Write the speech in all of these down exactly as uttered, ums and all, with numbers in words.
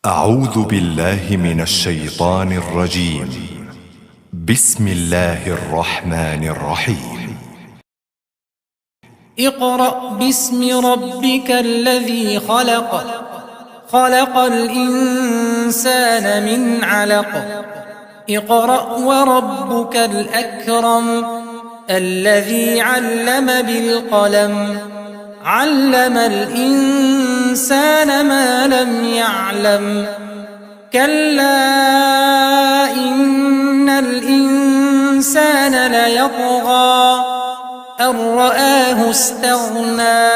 أعوذ بالله من الشيطان الرجيم. بسم الله الرحمن الرحيم. اقرأ باسم ربك الذي خلق. خلق الإنسان من علق. اقرأ وربك الأكرم. الذي علم بالقلم. علم الإنسان ما لم يعلم. كلا إن الإنسان ليطغى. أن رآه استغنى.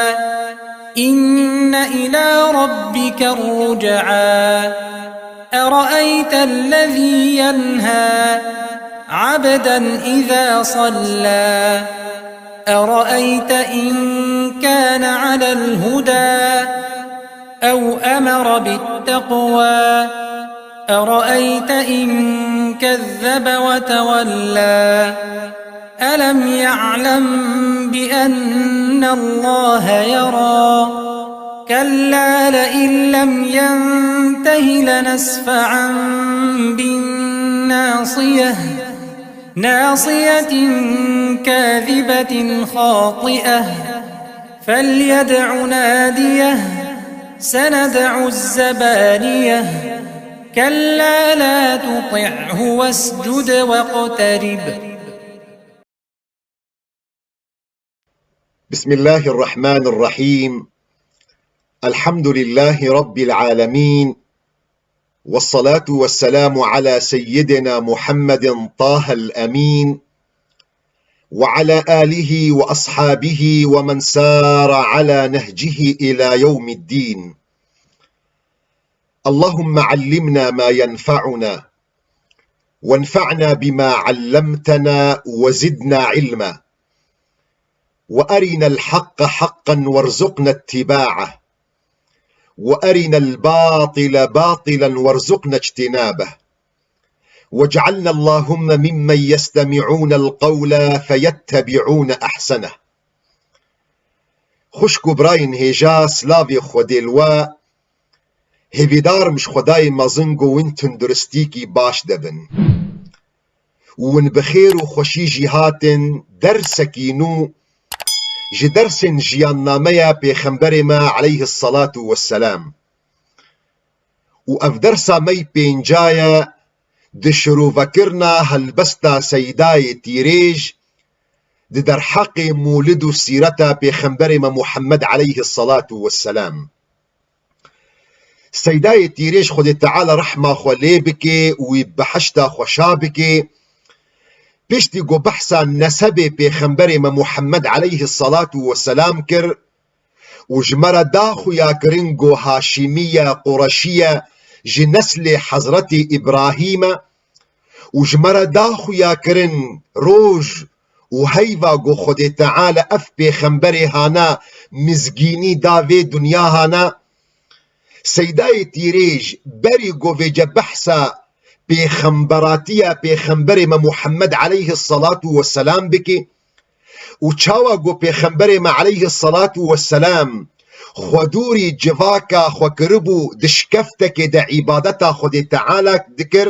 إن إلى ربك الرجعى. أرأيت الذي ينهى. عبدا إذا صلى. أرأيت إن كان على الهدى. أو أمر بالتقوى. أرأيت إن كذب وتولى. ألم يعلم بأن الله يرى. كلا لئن لم ينته لنسفعا بالناصية. ناصية كاذبة خاطئة. فليدع ناديه. سندع الزبانية. كلا لا تطعه واسجد واقترب. بسم الله الرحمن الرحيم. الحمد لله رب العالمين. والصلاة والسلام على سيدنا محمد طه الأمين وعلى آله وأصحابه ومن سار على نهجه إلى يوم الدين. اللهم علمنا ما ينفعنا وانفعنا بما علمتنا وزدنا علما. وأرنا الحق حقا وارزقنا اتباعه. وأرنا الباطل باطلا وارزقنا اجتنابه. واجعلنا اللهم ممن يستمعون القول فيتبعون أحسنه. Xwişk û birayên hêja, silavê Xwedê li we. Hêvîdar im ji Xwedayê mezin ku win tunduristîkî baş de bin. Û win bi xêr û xweşî jî hatin dersekî nû ji dersên jiyannameya Pêxemberê me aleyhisselatu vesselam. Û ev dersa me yî pênca ye di şirovekirina helbesta Seydayê Tîrêj di derheqê Mûlid û sîreta Pêxemberê me Muhammed aleyhisselatu vesselam. Seydayê Tîrêj, Xwedê Teala rehma xwe lê bike û wî behişta xweşa bike, piştî ku behsa nesebê Pêxemberê me Muhammed aleyhisselatu vesselam kir û ji me re da xuyakirin ku Haşimî ye, Qureşî ye, ji neslê Hezretî Îbrahîm e û ji me re da xuyakirin roj û heyva ku Xwedê Teala ev Pêxemberê hana mizgînî da vê dinya hana. Seydayê Tîrêj berî ku vêce behsa pêxemberatiya Pêxemberê me Muhammed aleyhisselatu vesselam bike û çawa ku Pêxemberê me aleyhisselatu vesselam xwedûrî civaka xwe kiribû, di şikeftekê de îbadeta Xwedê Teala dikir,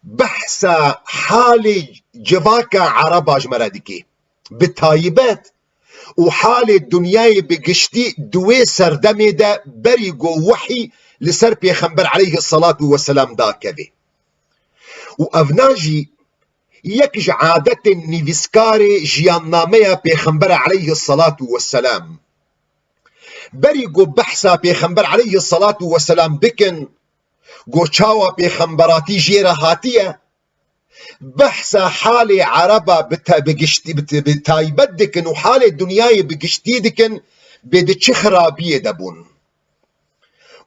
behsa halê civaka Ereba ji me re dike. Bi taybet û halê dinyayê bi giştî di wê serdemê de berî ku wehî li ser Pêxember aleyhisselatu vesselam dakeve. Û evna jî yek ji adetên nivîskarê jiyannameya Pêxembera aleyhisselatu vesselam. Berî ku behsa Pêxember aleyhisselatu vesselam bikin, ku çawa pêxemberatî jê re hatiye, behsa halê Ereba bi te-, bi giştî, bi, bi taybet dikin û halê dinyayê bi giştî dikin, bê di çi xirabiyê de bûn.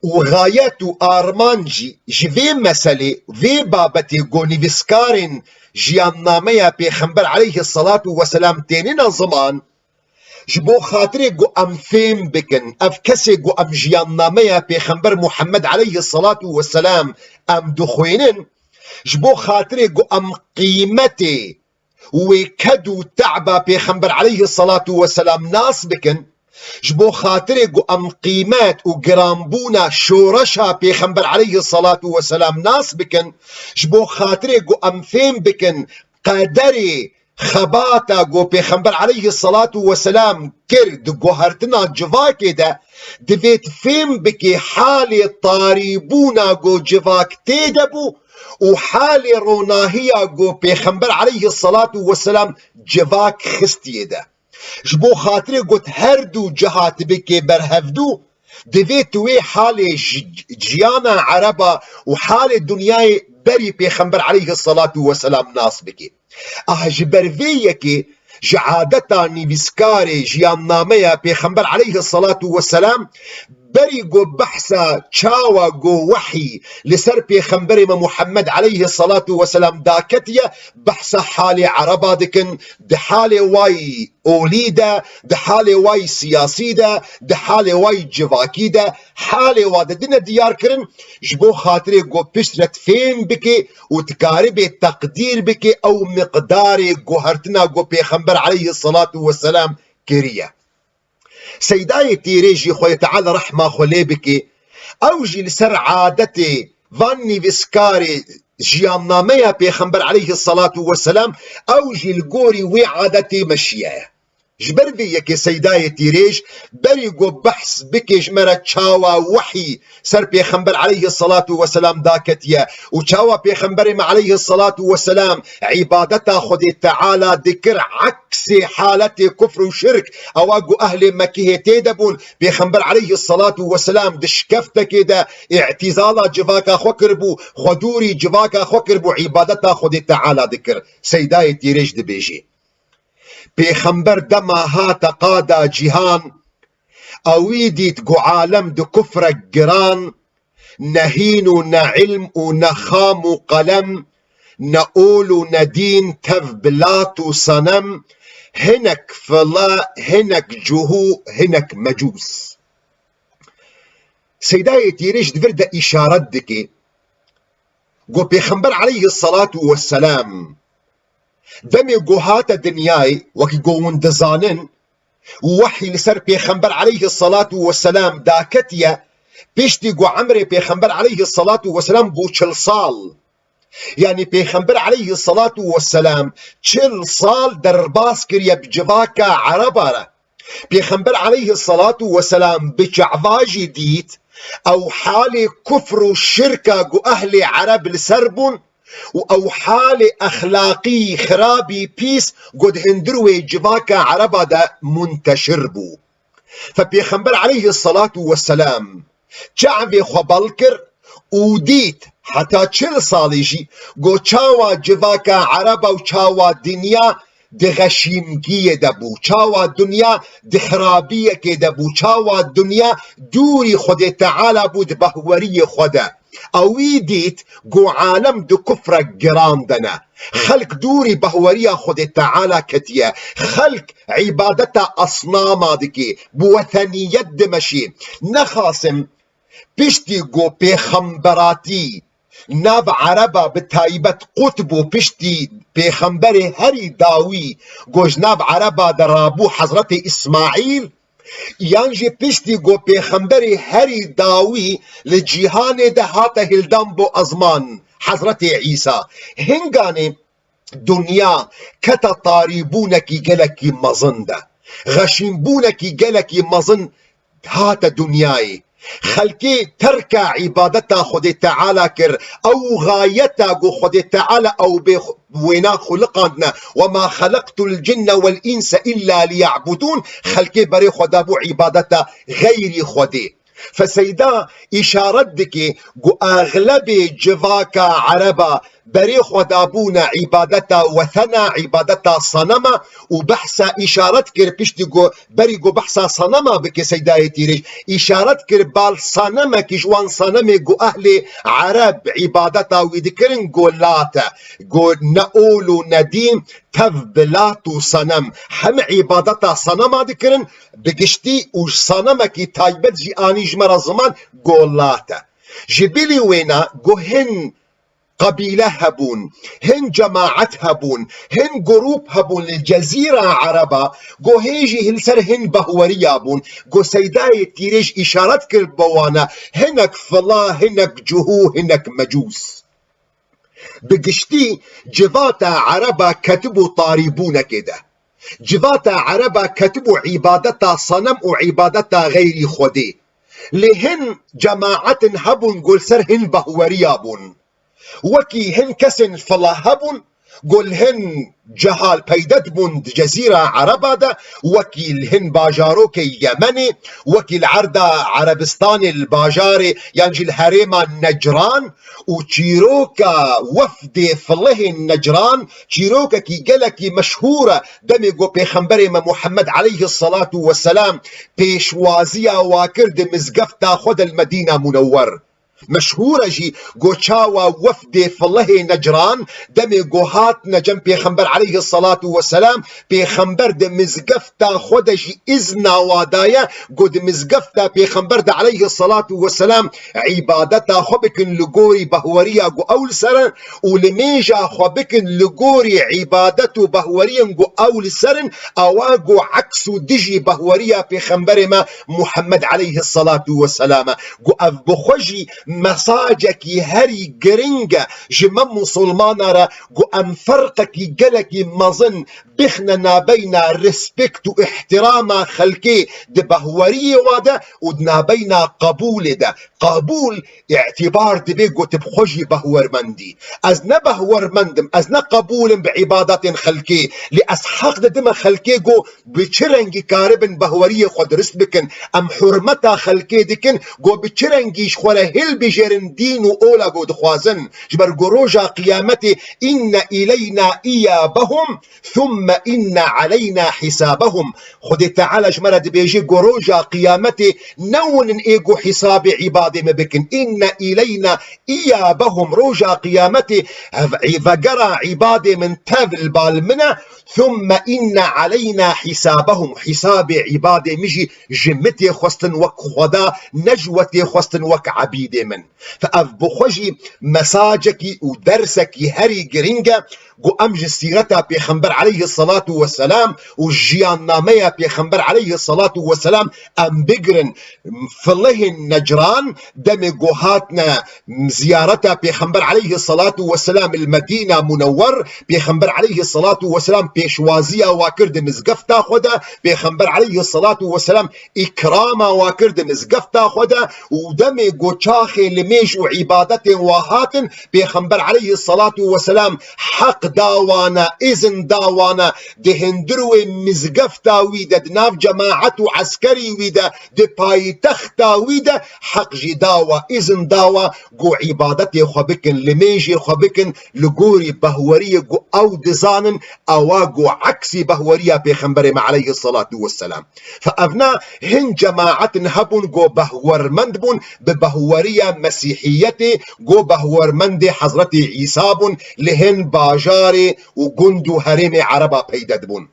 Û xayet û armanc jî ji vê meselê, vê babetê ku nivîskarên jiyannameya Pêxember aleyhisselatu vesselam tênine ziman, ji bo xatirê ku em fêm bikin, ev kesê ku em jiyannameya Pêxember Muhammed aleyhisselatu vesselam em dixwînin, ji bo xatirê ku em qîmetê wê ked û te'ba Pêxember aleyhisselatu vesselam nas bikin, Ji bo xatirê ku em qîmet û giranbûna şoreşa Pêxember aleyhissalatu vesselam nas bikin, ji bo xatirê ku em fêm bikin qederê xebata ku Pêxember aleyhissalatu vesselam kir di guhertina civakê de, divê tu fêm bikî halê tarîbûna ku civak tê de bû û halê ronahiya ku Pêxember aleyhissalatu vesselam civak xistiyê de. Ji bo xatirê ku her du ciha tu bikê ber hevdu, divê tu wê halê ji, jiyana ereba û halê dinyayê berî Pêxember aleyhissalatu vesselam nas bikî. Ah, ji ber vê yekê ji adeta nivîskarê jiyannameya Pêxember aleyhissalatu vesselam berî ku behsa çawa ku wehî li ser Pêxemberê me Muhammed aleyhissalatu vesselam daketiye, behsa halê ereba dikin, di halê wayî olî de, di halê wayî siyasî de, di halê wayî civakî de, halê wa didine diyar kirin, ji bo xatirê ku piştre tu fêm bikê û tu karibê teqdîr bikê ew miqdarê guhertina ku Pêxember aleyhissalatu vesselam kiriye. Seydayê Tîrê jî Xwedê Teala rehma xwe lê bikê, ew jî li ser adetê van nivîskarê jiyannameya Pêxember aleyhissalatu vesselam, ew jî li gorî wê adetê meşiye. Ji ber vê yekê Seydayê Tîrêj berî ku behs bikê ji me re çawa wehî ser Pêxember aleyhissalatu vesselam daketiye û çawa Pêxemberê me aleyhissalatu vesselam îbadeta Xwedê Teala dikir, eksê haletê kufr û şirk, ewa ku ehlê Mekihê tê de bûn, Pêxember aleyhissalatu vesselam di şikeftekê de îtîzala civaka xwe kiribû, xwe dûrî civaka xwe kiribû, îbadeta Xwedê Teala dikir. Seydayê Tîrêj dibêjê. Pêxember dema hate qada cîhan, ewî dît ku alem di kufrek giran, ne hîn û ne ilm û ne xam û qelem, ne ol û ne dîn, tev bi lat û senem, hinek file, hinek cuhû, hinek mecûs. Seydayê Tîrêj di vir de îşaret dike ku Pêxember aleyhissalatu vesselam demê ku hate dinyayê, wekî ku hûn dizanin, wehî li ser Pêxember aleyhissalatu vesselam daketiye, piştî ku emrê Pêxember aleyhissalatu vesselam bû çil sal. Yanî Pêxember aleyhissalatu vesselam çil sal derbas kiriye bi civaka ereba re. Pêxember aleyhissalatu vesselam bi çava jî dît, ew halê kufr û şirka ku ehlê ereb li ser bûn û ew halê exlaqî xirabî pîs ku di hundir wê civaka ereba de munteşir bû. Fe Pêxember aleyhissalatu vesselam çavê xwe bal kir û dît, heta çil salî jî, ku çawa civaka ereba û çawa dinya di xeşîmgiyê de bû, çawa dinya di xirabiyekê de bû, çawa dinya dûrî Xwedê Teala bû di behweriyê xwe de. Ewî dît ku alem di kufrek giran de ne. Xelk dûrî behweriya Xwedê Teala ketiye. Xelk îbadeta esnama dike, bi weteniyet dimeşê. Nexasim piştî ku pêxemberatî nav ereba bi taybet qut bû, piştî pêxemberê herî dawî ku ji nav ereba de rabû Hezretê Îsmaîl, yan jî piştî ku pêxemberê herî dawî li cîhanê de hate hildan bo ezman, Hezretê Îsa. Hinganê dinya kete tarîbûnekî gelekî mezin de. Xeşîmbûnekî gelekî mezin hate dinyayê. Xelkê terka îbadeta Xwedê Teala kir. Ew xayeta ku Xwedê Teala ew bê xu-, wêna xuliqandine. "Ve ma xeleqtul cinne vel inse illa liya'budûn." Xelkê berê xwe dabû îbadeta xeyrî Xwedê. Fe Seyda îşaret dike ku exlebê civaka ereba berê xwe dabûne îbadeta wethena, îbadeta sanema û behsa îşaret kir piştî ku berî ku behsa sanema bike Seydayê Tîrêj, îşaret kir bal sanemekî ji wan sanemê ku ehlê ereb îbadeta wî dikirin ku Lat e, ku ne ol û ne dîn, tev bi Lat û sanem, heme îbadeta sanema dikirin, bi giştî û sanemekî taybet jî anî ji me re ziman ku Lat e. Ji bilî wêna ku hin qebîle hebûn, hin cemaet hebûn, hin grûp hebûn li Cezîra Ereba, go hê jî li ser hin behweriya bûn, go Seydayê Tîrêj îşaret kir bi wana, hinek fila, hinek cuhû, hinek mecûs. Bi giştî civata Ereba ketibû tarîbûnekê de. Civata Ereba ketibû îbadeta senem û îbadeta xeyrî Xwedê. Lê hin cemaetin hebûn go li ser hin behweriya bûn. Wekî hin kesên fila hebûn, go li hin cihal peyde dibûn di Cezîra Ereba de, wekî li hin bajarokê Yemenê, wekî li erda Erebistanê li bajarê yan jî li herêma Necran û çîroka wefdê filihên Necran, çîrokekî gelekî meşhûr e, demê ku Pêxemberê me Muhammed aleyhisselatu vesselam pêşwaziya wa kir di mizgefta xwe de li Medîna Munewwer. Meşhûr e jî ku çawa wefdê filihê Necran demê ku hatine cem Pêxember aleyhisselatu vesselam, Pêxember di mizgefta xwe de jî îzna wa daye ku di mizgefta Pêxember de aleyhisselatu vesselam îbadeta xwe bikin li gorî behweriya ku ew li ser in û limêja xwe bikin li gorî îbadet û behweriyên ku ew li ser in, awa ku eks û dijî behweriya Pêxemberê me Muhammed aleyhisselatu vesselam e. Ku ev bi xwe jî mesajekî herî giring e ji me Musulmana re, ku em ferqekî gelekî mezin bixne nabeyna respekt û îhtîrama xelkê di behweriyê wa de û di nabeyna qebûlê de. Qebûl îtîbar dibe ku tu bi xwe jî behwermend î. Ez ne behwermend im, ez ne qebûl im bi îbadetên xelkê, lê ez heq didime xelkê ku bi çi rengî karibin behweriyê xwe dirist bikin. Em hurmeta xelkê dikin, ku bi çi rengî ji xwe re hilbijêrin dîn û ola ku dixwazin. Ji ber ku roja qiyametê, inne îleyna îyabehum, thumme inne aleyna hisabehum. Xwedê Teala ji me re dibêje ku roja qiyametê ne hûn in ê ku hisabê îbadê me bikin. Inne îleyna îyabehum. Roja qiyametê ev î-, vegera îbadê min tev li bal min e. Thumme inne aleyna hisabehum. Hisabê îbadê min jî ji min tê xwestin wek Xweda, ne ji we tê xwestin wek ebîdê min. Fe ev bi xwe jî mesajekî û dersekî herî giring e ku em ji sîreta Pêxember aleyhisselatu vesselam û jiyannameya Pêxember aleyhisselatu vesselam em bigirin. Filihên Necran demê ku hatine ziyareta Pêxember aleyhisselatu vesselam li Medîna Munewwer, Pêxember aleyhisselatu vesselam pêşwaziya wa kir di mizgefta xwe de, Pêxember aleyhisselatu vesselam îkrama wa kir di mizgefta xwe de û demê ku çaxê limêj û îbadetên wa hatin, Pêxember aleyhisselatu vesselam heq da wana, îzin da wana, di hundir wê mizgefta wî de, di nav cemaet û eskerî wî de, di paytexta wî de heq jî dawa, îzin dawa ku îbadetê xwe bikin, limêjê xwe bikin, li gorî behweriyê ku ew dizanin, ewa ku eksî behweriya Pêxemberê me aleyhisselatu vesselam. Fe evna hin cemaetin hebûn ku behwermend bûn bi behweriya Mesîhiyetê, ku behwermendê Hezretê Îsa bûn, li hin bajarê û gund û herêmê Ereba peyde dibûn.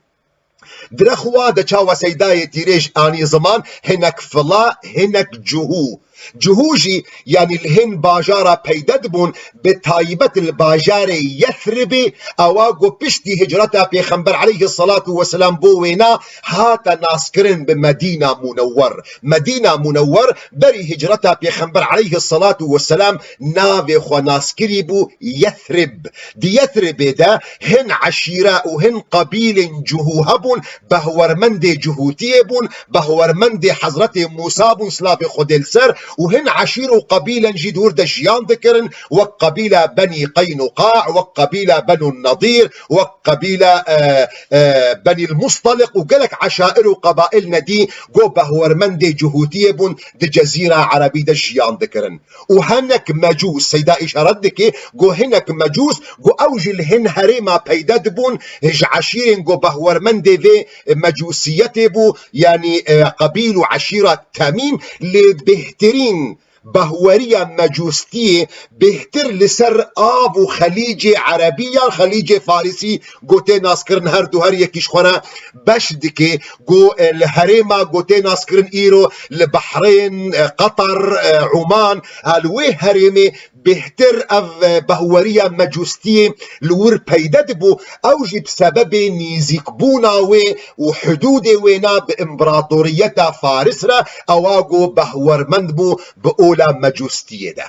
Direxwa de çawa Seydayê Tîrêj anî ziman, hinek fila, hinek cuhû. Cuhû jî, yanî li hin bajara peyde dibûn, bi taybet li bajarê Yethribê, ewa ku piştî hicreta Pêxember aleyhisselatu vesselam bo wêna hate naskirin bi Medîna Munewwer. Medîna Munewwer berî hicreta Pêxember aleyhisselatu vesselam navê xwe naskirî bû Yethrib. Di Yethribê de hin eşîre û hin qebîlên cuhû hebûn, behwermendê cuhûtiyê bûn, behwermendê Hezretê Mûsa bûn, silavê Xwedê li ser, û hin eşîr û qebîlen jî di wir de jiyan dikirin, wek qebîla Benî Qeynuqa, wek qebîla Benû Nedîr, wek qebîla, e, e, Benî Mustaliq û gelek eşair û qebail nedî, go behwermendê cuhûtiyê bûn, di Cezîra Erebî de jiyan dikirin. Û hinek mecûs, Seyda îşaret dike, go hinek mecûs, go ew jî li hin herêma peyde dibûn, ji eşîrên go behwermendê vê mecûsiyetê bû, yanî, e, qebîl û eşîra Temîm, lê bêhtirîn behweriya mecûstiyê bêhtir li ser av û xelîcê Erebî yan xelîcê Farisî go tê naskirin, her du her yekî ji xwe re beş dike, go, e, li herêma go tê naskirin îro li Behrên, e, Qetar, e, Oman, ha li wê herêmê bêhtir ev, e, behweriya mecûstiyê li wir peyde dibû, ew jî bi sebebê nîzîkbûna wê û hidûdê wêna bi împeratoriyeta Faris re, ewa ku behwermend bû bi ola mecûstiyê de.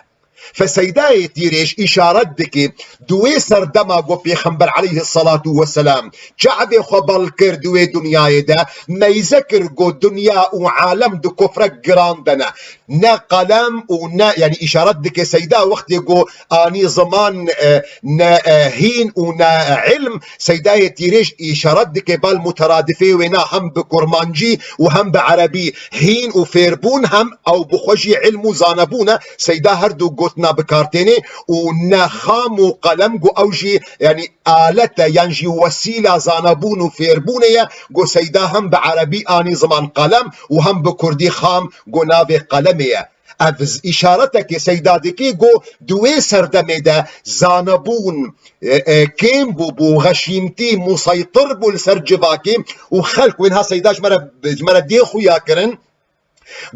Fe Seydayê Tîrêj îşaret dike, di wê serdema ku Pêxember aleyhisselatu vesselam çavê xwe bal kir di wê dinyayê de, meyze kir ku dinya û alem di kufrek giran de ne. Ne qelem û ne, yanî îşaret dike Seyda wextê ku anî ziman, e, ne, e, hîn û ne, e, ilm, Seydayê Tîrêj îşaret dike bal muteradifê wêna hem bi kurmancî û hem bi erebî. Hîn û fêrbûn hem ew bi xwe jî ilm û zanebûn e. Seyda her du gotina bi kar têne û ne xam û qelem ku ew jî, yanî alet e yan jî wesîla zanebûn û fêrbûnê ye, ku Seyda hem bi erebî anî ziman qelem û hem bi kurdî xam ku navê qelemê ye. Ev z-, îşaretekê Seyda dike ku di wê serdemê de zanebûn, e, e, kêm bû, bû xeşîmtî, museytir bû li ser civakê û xelk wênha Seyda ji me re, ji me re dê xuya kirin.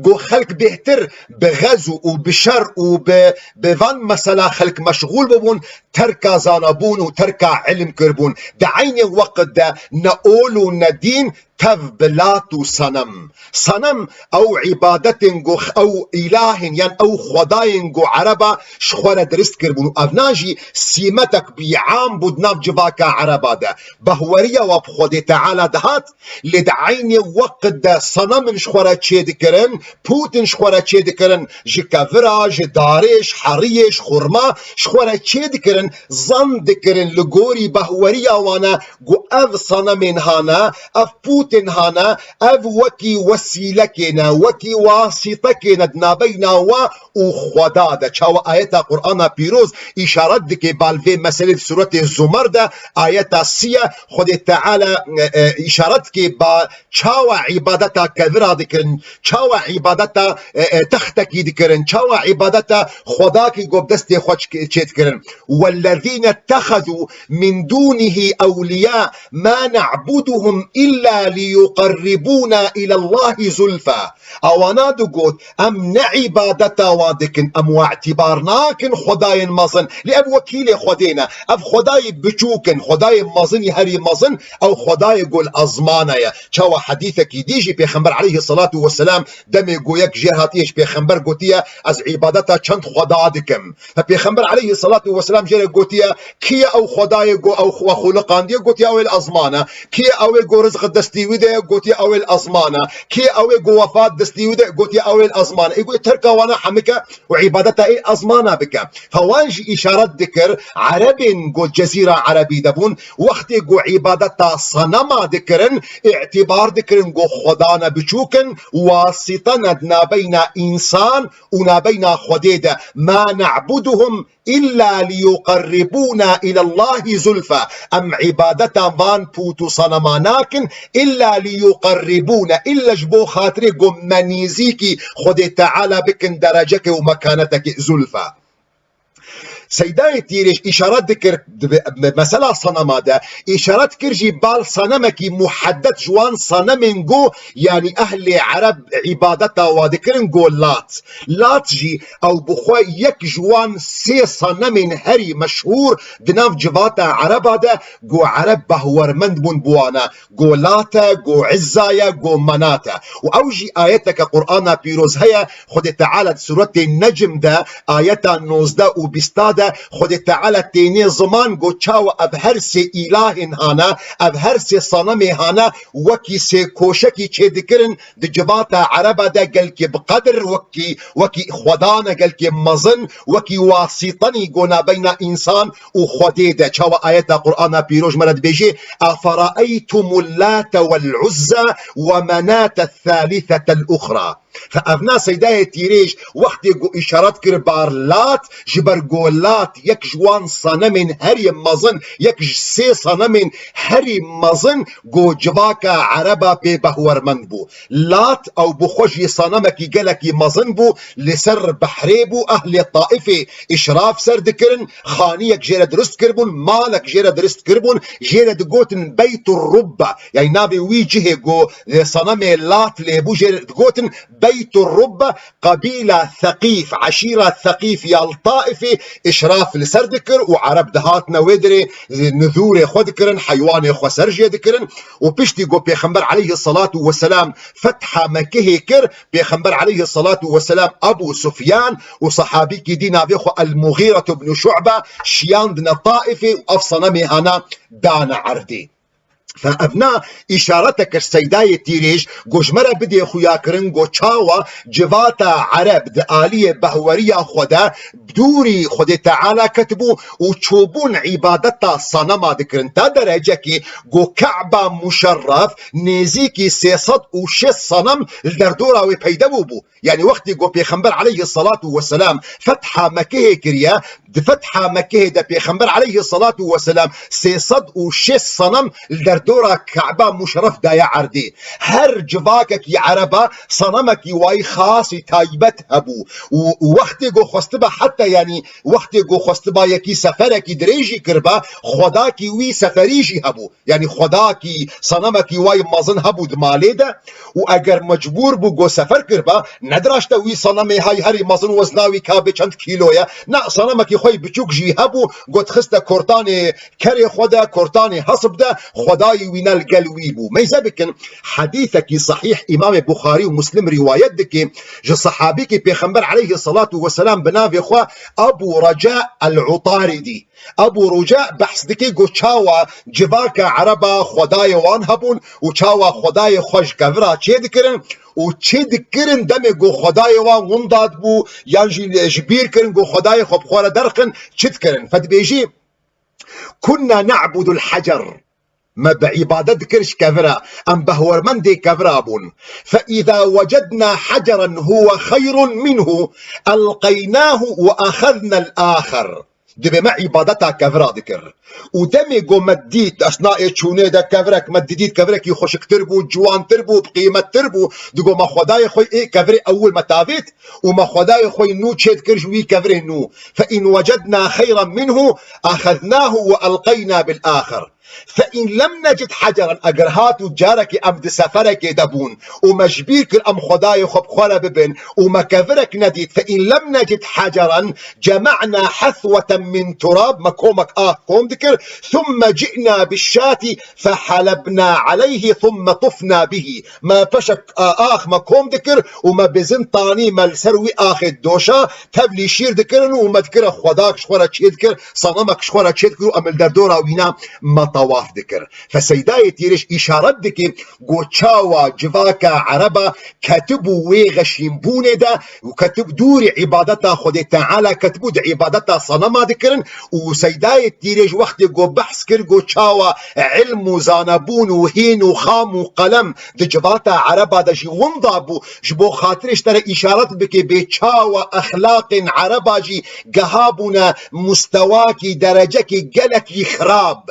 Ku xelk bêhtir bi xez û bi şer û bi, bi van mesela xelk meşxûl bibûn, terka zanabûn û terka ilm kiribûn. Di eynê weqt de ne ol û ne dîn, tev bi lat û senem. Senem ew îbadetên ku x-, ew îlahên yan ew xwedayên ku ereba ji xwe re dirist kiribûn û evna jî sîmetek bî am bû di nav civaka ereba de. Behweriya wa bi Xwedê Teala dihat, lê di eynê weqt de senemên ji xwe re çêdikirin, pûtin ji xwe re çêdikirin, ji kevira, ji darê, ji heriyê, ji xurma ji xwe re çêdikirin, zan dikirin li gorî behweriya wan e ku ev senemên hane, ev pûtên hane, ev wekî wesîlekê ne, wekî wasîtekê ne di nabeyna we û Xweda de. Çawa ayeta Qur'ana Pîroz îşaret dike bal vê meselê di Sûretê Zumer de, ayeta sî ye, Xwedê Teala, e, e, îşaret dike ba çawa îbadeta kevira dikirin, çawa îbadeta, e, e, textekî dikirin, çawa îbadeta xwedakî ku bi destê xwe çi-, çê dikirin. والذين اتخذوا من دونه أولياء ما نعبدهم إلا ليقربونا إلى الله زلفى. Awana digot, em ne îbadeta wa dikin, em wa îtîbar nakin xwedayên mezin. Lê ev wekîlê Xwedê ne. Ev xwedayê biçûk in, xwedayê mezinî herî mezin, ew xwedayê ku li ezmana ye. Çawa hedîsekî dî jî Pêxember aleyhisselatu vesselam demê ku yek jêr hatiye ji Pêxember gotiye, ez îbadeta çend xweda dikim. Fe Pêxember aleyhisselatu vesselam jê re gotiye, kî ye ew xwedayê ku ew xwe xuliqandiye? Gotiye, ew ê li ezman e. Kî ye ew ê ku rizq destî wî de ye? Gotiye, ew ê li ezman e. Kî ye ew ê ku wefat destî wî de? Gotiye, ew ê li ezman e. Ê gotiye, terka wana hemike û îbadeta ê ezmana bike. Fe wan jî îşaret dikir, erebên ku Cezîra Erebî de bûn, wextê ku îbadeta senema dikirin, îtîbar dikirin ku xwedane biçûk in, wasîte ne di nabeyna însan û nabeyna Xwedê de. ما نعبدهم إلا ليقربونا إلى الله زلفى. Em îbadeta van pût û senema nakin, إلا ليقربونا، îlla ji bo xatirê ku me nîzîkî Xwedê Teala bikin derecekê û mekaneteke zulfa. Seydayê Tîrêj îşaret dikir, di mesela senema de, îşaret kir jî bal senemekî muheddet ji wan senemên ku, yanî ehlê Ereb îbadeta wa dikirin, ku Lat. Lat jî ew bi xwe yek ji wan sê senemên herî meşhûr di nav civata Ereba de, ku Ereb behwermend bûn bi wana. Go Lat e, go Izza ye, go Menat e. Û ew jî ayeteke Qur'ana Pîroz heye, Xwedê Teala di Sûretê Necm de ayeta nozdeh û bîsta de Xwedê Teala tênê ziman go çawa ev her sê îlahên hane, ev her sê senemê hane, wekî sê koşekî çêdikirin di civata Ereba de gelkî bi qedir, wekî, wekî xwedane, gelkî mezin, wekî wasîtenî go nabeyna însan û Xwedê de. Çawa ayeta Qur'ana Pîroz me re dibêje, أفرأيتم اللات والعزى ومناة الثالثة الأخرى. Fe evna Seydayê Tîrêj wextê ku îşaret kir bar Lat, ji ber ku Lat yek ji wan senemên herî mezin, yek ji sê senemên herî mezin ku civaka Ereba pê behwermend bû. Lat ew bi xwe jî senemekî gelekî mezin bû, li ser behrê bû, ehlê Taifê îşraf ser dikirin, xaniyek jê re dirist kiribûn, malek jê re dirist kiribûn, jê re digotin Beytur Rubbe, yanî navê wî cihê ku, e, senemê Lat lê bû, jê re digotin Beytur Rubbe, qebîla Seqîf, eşîra Seqîf ya li Taifê îşraf li ser dikir û Ereb dihatine wê dirê, nizûrê xwe dikirin, heywanê xwe ser jê dikirin û piştî ku Pêxember aleyhisselatu vesselam fetha Mekihê kir, Pêxember aleyhisselatu vesselam Ebu Sufyan û sehabîkî dî navê xwe El-Mughîretu ibn Şu'be şiyandine Taifê û ev senemê hana dane erdê. Fe evna îşaretek kir Seydayê Tîrêj, go ji me re bidê xuyakirin, go çawa civata Ereb di aliyê behweriya xwe de dûrî Xwedê Teala ketibû û çûbûn îbadeta sanema dikirin. Ta derecekê go Ke'ba Muşerref nêzîkî sê sed û şêst sanem li derdora wê peyde bûbû. Yani wextê ku Pêxember aleyhisselatu vesselam fetha Mekehê kiriye, di fetha Mekehê de Pêxember aleyhisselatu vesselam sê sed û şêst sanam li derdora Ke'ba Muşerref daye erdê. Her civakekî Ereba sanamekî wayî xasî taybet hebû. Û, û wextê ku xwestiba heta, yani wextê ku xwestiba yekî seferekî dirêjî kiriba, xwedakî wî seferî jî hebû. Yani xwedakî, sanamekî wayî mezin hebû di malê de û eger mecbûr bû ku sefer kiriba, nediraşte wî sanamê hay herî mezin wezna wî ka bê çend kîlo ye. Na, sanamekî xwe yî biçûk jî hebû, ku dixiste kortanê kerê xwe de, kortanê hesib de, xwedayî wî ne li gel wî bû. Meyze bikin, hedîsekî sehîh Îmamê Buxarî û Muslim rîwayet dike, ji sehabîkî Pêxember aleyhisselatu vesselam bi navê xwe Ebu Reca el-Utaridî. Ebu Ruca behs dike ku çawa civaka Ereba xwedayê wan hebûn û çawa xwedayê xwe ji kevira çê dikirin û çi dikirin demê ku xwedayê wan winda dibû yan jî ji bîr kirin ku xwedayê xwe bi xwe re derxin, çi dikirin? Fe dibêjî, "Kunna na'budul hacer." Me bi îbadet dikir ji kevira, em behwermendê kevira bûn. "Fe îza wecedna haceran huwe xeyrun minhu, elqeynahu ve axednel axer." Dibê me îbadeta kevira dikir. Û demê ku me dît, esnaê çûnê de kevirek me didît, kevirekî xweşiktir bû, ciwantir bû, bi qîmettir bû, digo me xwedayê xwe ê kevirê ewil me tavêt û me xwedayê xwe nû çê dikir ji wî kevirê nû. "Fe in wecedna xeyran minhu, axednahu ve elqeyna bil axir." "Fe in lem necid haceran", eger hat û carekê em di seferekê de bûn û me ji bîr kir em xwedayê xwe bi xwe re bibin û me kevirek nedît, "fe in lem necid haceran, cema'na hesweten min turab", me komek ax kom dikir, "thumme ci'na bişşati fehalebna aleyhi thumme tufna bihi." Me peşek, a, ax me kom dikir û me bizin tanî me li ser wî axê doşa, tevlî şîr dikirin û me dikire xwedak ji xwe re çê dikir, sanamek ji xwe re çê dikir û em li derdora wîna me tawaf dikir. Fe Seydayê Tîrêj îşaret dike ku çawa civaka Ereba ketibû wê xeşînbûnê de û ketib dûrî îbadeta Xwedê Teala ketibû di îbadeta sanema dikirin û Seydayê Tîrêj wextê ku behs kir ku çawa ilm û zanebûn û hîn û xam û qelem di civata Ereba de jî winda bû, ji bo xatirê ji te re îşaret bike bê çawa exlaqên Ereba jî gehabûne mustewakî, derecekî gelekî xirab.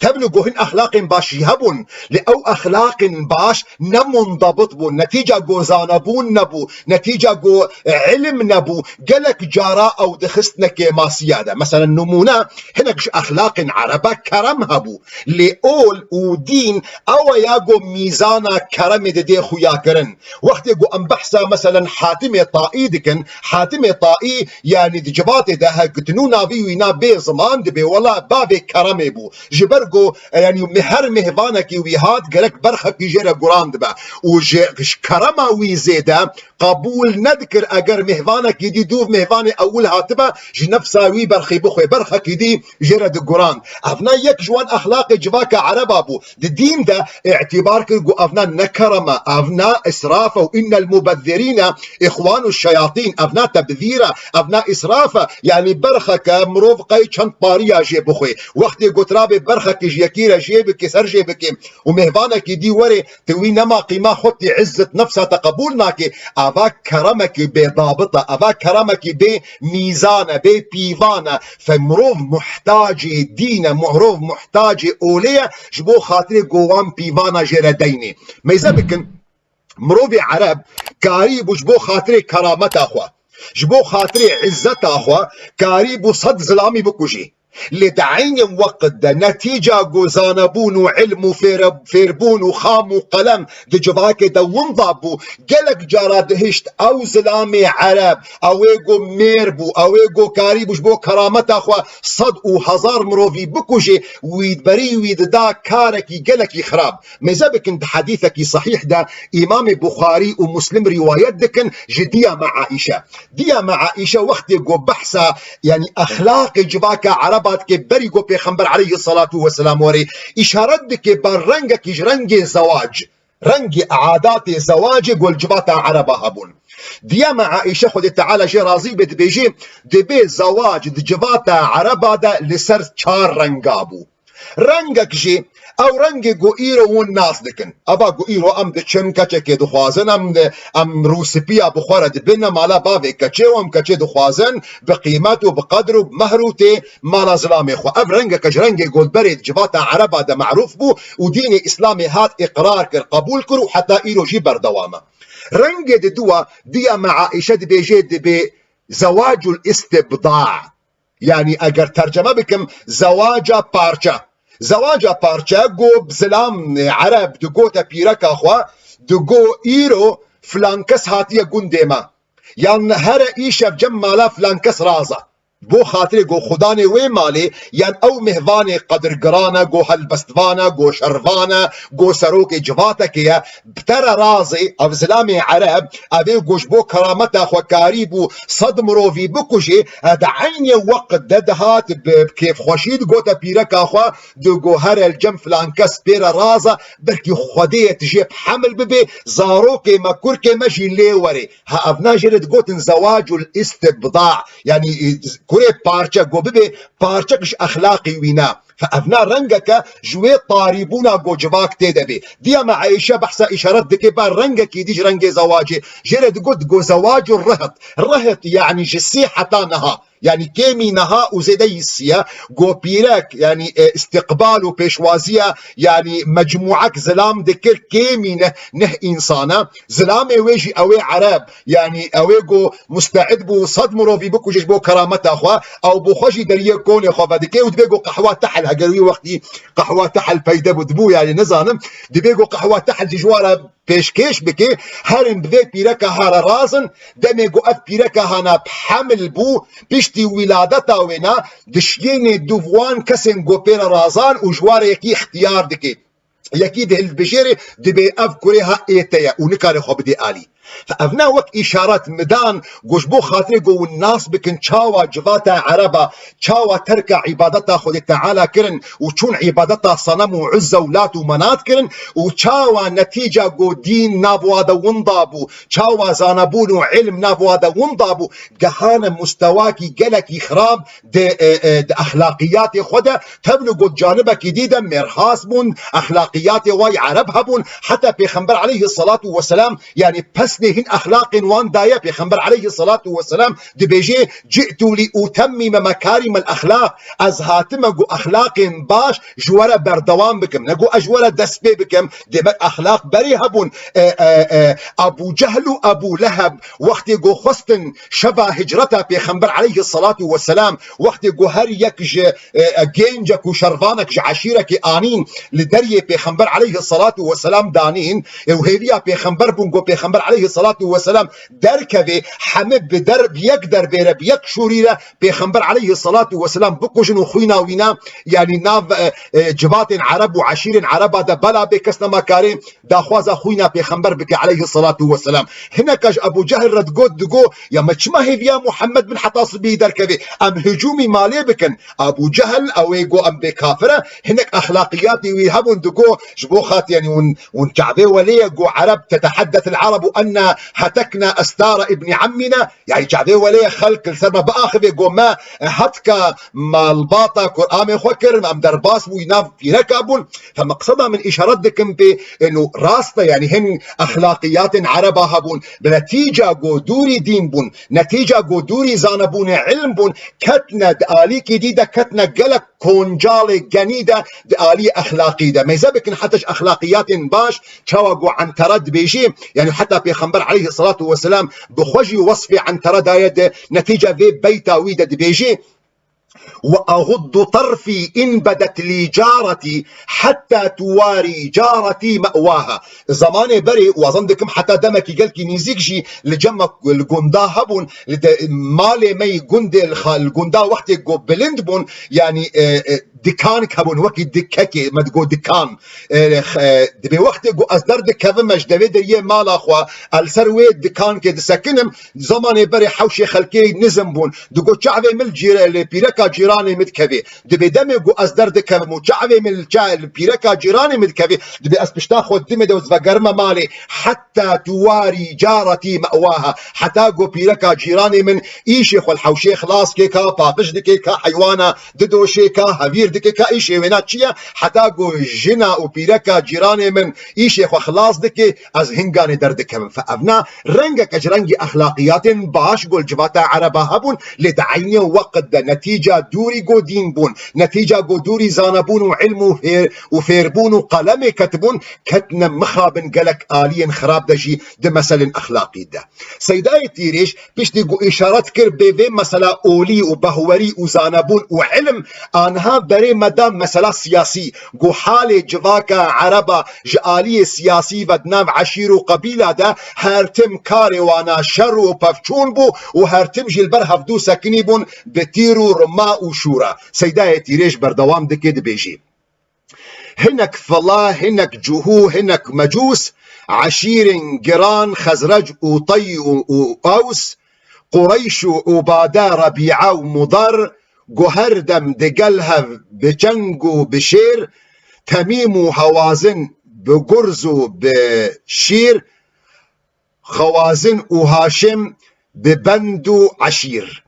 Tevlî ku hin exlaqên baş jî hebûn, lê ew exlaqên baş ne mundabit bûn, netîca ku zanebûn nebû, netîca ku ilim nebû, gelek cara ew dixistine kêmasiya de. Meselen, nimûne, hinek ji exlaqên Ereba kerem hebû, lê ol û dîn ew e ya ku mîzana keremê didê xuyakirin. Wextê ku em behsa, meselen, Hatimê Taî dikin, Hatimê Taî, yanî di civatê de hek di nû navî wî na bê ziman dibê, wela bavê keremê bû. Ji ber ku, e, yanî me-, her mêhvanekî wî hat, gerek berxekî jê re guran dibe. Û ji, ji kerema wî zêde qebûl nedikir, eger mêhvanekî dî dûv mêhvanê ewil hatibe, ji nefsa wî berxî bixwe, berxekî dî jê re diguran. Evna yek ji wan exlaqê civaka Ereba bû. Di dîn de îtîbar kir ku evna ne kerem e, evna israf e û innel mubezzirîne îxwanu şeyatîn, evna tebzîr e, evna israf e. Yanî berxeke mirov qey çend pariya jê bixwe. Wextê gotirabê berxekê ji yekî re jê bike, ser jê bike û mêhvanekî dî were, tu wî nema qîma xwe tê izzet nefsa te qebûl nake. Ava keremekî bê dabit e, ava keremekî bê mîzan e, bê pîvan e. Fe mirov muhtacê dîn e, mirov muhtacê olê ye, ji bo xatirê ku wan pîvana jê re deynê. Meyze bikin, mirovê Ereb karî bû ji bo xatirê kerameta xwe, ji bo xatirê izzeta xwe, karî bû sed zilamî bikujî. Lê di eynê weqt de netîca ku zanebûn û ilm û fêre-, fêrbûn û xam û qelem di civakê de winda bû, gelek cara dihişt ew zilamê ereb, ew ê ku mêr bû, ew ê ku karî bû ji bo kerameta xwe sed û hezar mirovî bikujê, wî berî wî dida karekî gelekî xirab. Mêze bikin di hedîsekî sehîh de Îmamê Buxarî û Muslim rîwayet dikin ji diya me Aîşe. Diya me Aîşe wextê ku behsa, yanî exlaqê civaka ereba dike berî ku Pêxember aleyhisselatu vesselam were, îşaret dike ber rengekî ji rengê zewac, rengê adatê zewacê ku li civata ereba hebûn. Diya me Aîşe, Xwedê Teala jê razî be, dibêje, dibê zewac di civata ereba de li ser çar renga bû. Rengek jî, ew rengê ku îro hûn nas dikin. Eva ku îro em diçin, keçekê dixwazin, em, em rû sipiya bi xwe re dibin, mala bavê keçê û em keçê dixwazin, bi qîmet û bi qedr û bi mehr û tê mala zilamê xwe. Ev rengeke ji rengê ku berê di civata ereba de merûf bû û dînê Îslamê hat îqrar kir, qebûl kir û heta îro jî berdewam e. Rengê diduwa, diya me Aîşe dibêje, dibê zewacul îstibda. Yanî eger terceme bikim, zewaca parçe. Zewaca parçe, ku zilam, e, ereb digote pîreka xwe, digo îro filan kes hatiye gundê me. Yan here îşev cem mala filan kes raza. Bo xatirê ku xudanê wê malê, yan ew mêhvanê qedirgiran e, ku helbestvan e, ku şervan e, ku serokê civatekê ye, bi te re razê, ev zilamê ereb, ev ê ku ji bo kerameta xwe karî bû sed mirovî bikujê, e, di eynê weqt de dihat bi, bi kêfxweşî digote pîreka xwe, digo here li cem filan kes pê re raza, belkî Xwedê ye tu jê bi hemil bibê, zarokê me, kurkê me jî lê werê. Ha, ev na jê re digotin zewacul îstibda, yanî, e, kurê parçe, ku bibê parçek ji exlaqî wî ne. Fe ev na rengeke ji wê tarîbûna ku civak tê de bê. Diya me Eyşe behsa îşaret dike ber rengekî dî ji rengê zewacê. Jê re digot, digot zewacû rihit. Rihit, yanî ji sî heta niha. Yanî kêmî niha û zêdeyî sî ye. Ku pîrek, yanî, e, îstiqbal û pêşwaziya, yanî mecmûek zilam dikir, kêmî neh, neh însan e. Zilamê wê jî ew ê ereb, yanî ew ê ku musteîd bû sed mirovî bikuje ji bo kerameta xwe, ew bi xwe jî deriyê konê xwe vedike û dibê ku qehwa tehil, heger wî wextî qehwa tehil peyde bû, dibû, yanî nizanim, dibê ku qehwa tehil jî ji wan re pêşkêş bike, herin bi vê pîreka ha re razin, demê ku ev pîreka hana bi hemil bû, piştî wîladeta wê na, dişiyênê du wan kesên ku pê re razan û ji wan re yekî îxtiyar dike. Yekî dihilbijêrê, dibê ev kurê ha ê te ye û nikare xwe bidê alî. Fe ev ne wek îşaret midan, ku ji bo xatirê ku hûn nas bikin çawa civata ereba, çawa terka îbadeta Xwedê Teala kirin û çûn îbadeta senem û uzze û lat û menat kirin û çawa netîca ku dîn nav wa de winda bû, çawa zanebûn û ilm nav wa de winda bû, gehane mustewakî gelekî xirab, di, e, e, di exlaqiyatê xwe de, tevlû got canibekî dî de mêrhas bûn, exlaqiyatê wa yî ereb hebûn, heta Pêxember aleyhisselatu vesselam, yanî pesnê hin exlaqên wan daye, Pêxember aleyhisselatu vesselam dibêje, "Ci'tu li utemmime mekarimel exlaq", ez hatime ku exlaqên baş ji we re berdewam bikim, ne ku ez ji we re dest pê bikim, demek exlaq berê hebûn, e, e, e, Ebû Cehl û Ebû Leheb wextê ku xwestin şeva hicreta Pêxember aleyhisselatu vesselam, wextê ku her yek ji, e, e, gencek û şervanek ji eşîrekê anîn li deriyê Pêxember aleyhisselatu vesselam danîn, e, û hêviya Pêxember bûn ku Pêxember aleyhisselatu vesselam derkevê, heme bi der, bi yek derbê re, bi yek şûrî re Pêxember aleyhisselatu vesselam bikujin û xwîna wîna, yanî nav, e, e, civatên ereb û eşîrên ereba de bela bê, kes nema karê daxwaza xwîna Pêxember bike aleyhisselatu vesselam. Hineka ji Ebû Cehl re digot, digo, "Ya me çima hêviya Muhammed bin Heta Sibî derkevê? Em hicûmî malê bikin." Ebû Cehl, ew ê go em bê kafir e, hinek exlaqiyatê wî hebûn, digo, ji bo xatir, yanî hûn, hûn çavê welê ye, go Ereb, "Teteheddesul Erebu enna hetekna estara ibni ammina", yanî çavê welê ye, xelk li ser me biaxivê, go me hetka malbata Kur'anê xwe kir, em derbas bû, nav pîreka bûn. Fe meqseda min îşaret dikim pê, eno rast e, yanî hin exlaqiyatên ereba hebûn. Bi netîca ku dûrî dîn bûn, netîca ku dûrî zanebûnê ilm bûn, ketne di alîkî dî de, ketne gelek koncalê genî de di alî exlaqî de. Mêze bikin heta ji exlaqiyatên baş, çawa ku Entere dibêjî, yanî heta Pêxember aleyhisselatu vesselam bi xwe jî wesfê Entere daye di netîca vê beyta wî de dibêjî, وأغض طرفي إن بدت لي جارتي حتى تواري جارتي مأواها. Zemanê berê, wazan dikim heta demekî gelkî nîzîk jî li cem me li gunda hebûn, li de, malê me yî gundê li xa-, li gunda wextê ku bilind bûn, yanî, e, e, dikank hebûn, wekî dikekê, me digo dikan. E, x-, e, dibê wextê ku ez derdikevim, ez ji devê deriyê mala xwe, ez li ser wê dikankê disekinim, Zemanê berê hewşê xelkê nizm bûn. Digo, "Çavê min li cîre-, li pîreka cîranê min dikevê." Dibê demê ku ez derdikevim û çavê min li ça-, li pîreka cîranê min dikevê, dibê ez pişta xwe dimê de ez vegerime malê. "Hetta tuwarî caretî me'waha." Heta ku pîreka cîranê min îşê xwe li hewşê xilas kê, ka paqij dikê, ka heywana didoşê, ka hevîr dikê, ka îşê wêna çi ye? Heta ku jina û pîreka cîranê min îşê xwe xilas dikê, ez hinganê derdikevim. Fe evna rengeke ji rengî exlaqiyatên baş gol civata ereba hebûn, lê di eynî weqt de netîca dûrî go dîn bûn, netîca go dûrî zanebûn û ilm û hêr û fêrbûn û qelemê ketibûn, ketine mixabin gelek aliyên xirab de jî di meselên exlaqî de. Seydayê Tîrêj piştî ku îşaret kir bê vê mesela olî û behwerî û zanebûn û ilm, aniha berê me da mesela siyasî, ku halê civaka ereba ji aliyê siyasî ve di nav eşîr û qebîla de her tim karê wana şer û pevçûn bû û her tim jî li ber hevdû sekinî bûn bi tîr û rima û şûra. Seydayê Tîrêj berdewam dike, dibêjî. Hinek fila, hinek cuhû, hinek mecûs, eşîrên giran, Xezrec û Tey û, û Ews, Qureyş û Ubade, Rebîe û Mudar, ku her dem digel hev bi çeng û bi şêr, Temîm û Hewazin bi gurz û bi şîr, Xewazin û Haşim bi bend û eşîr.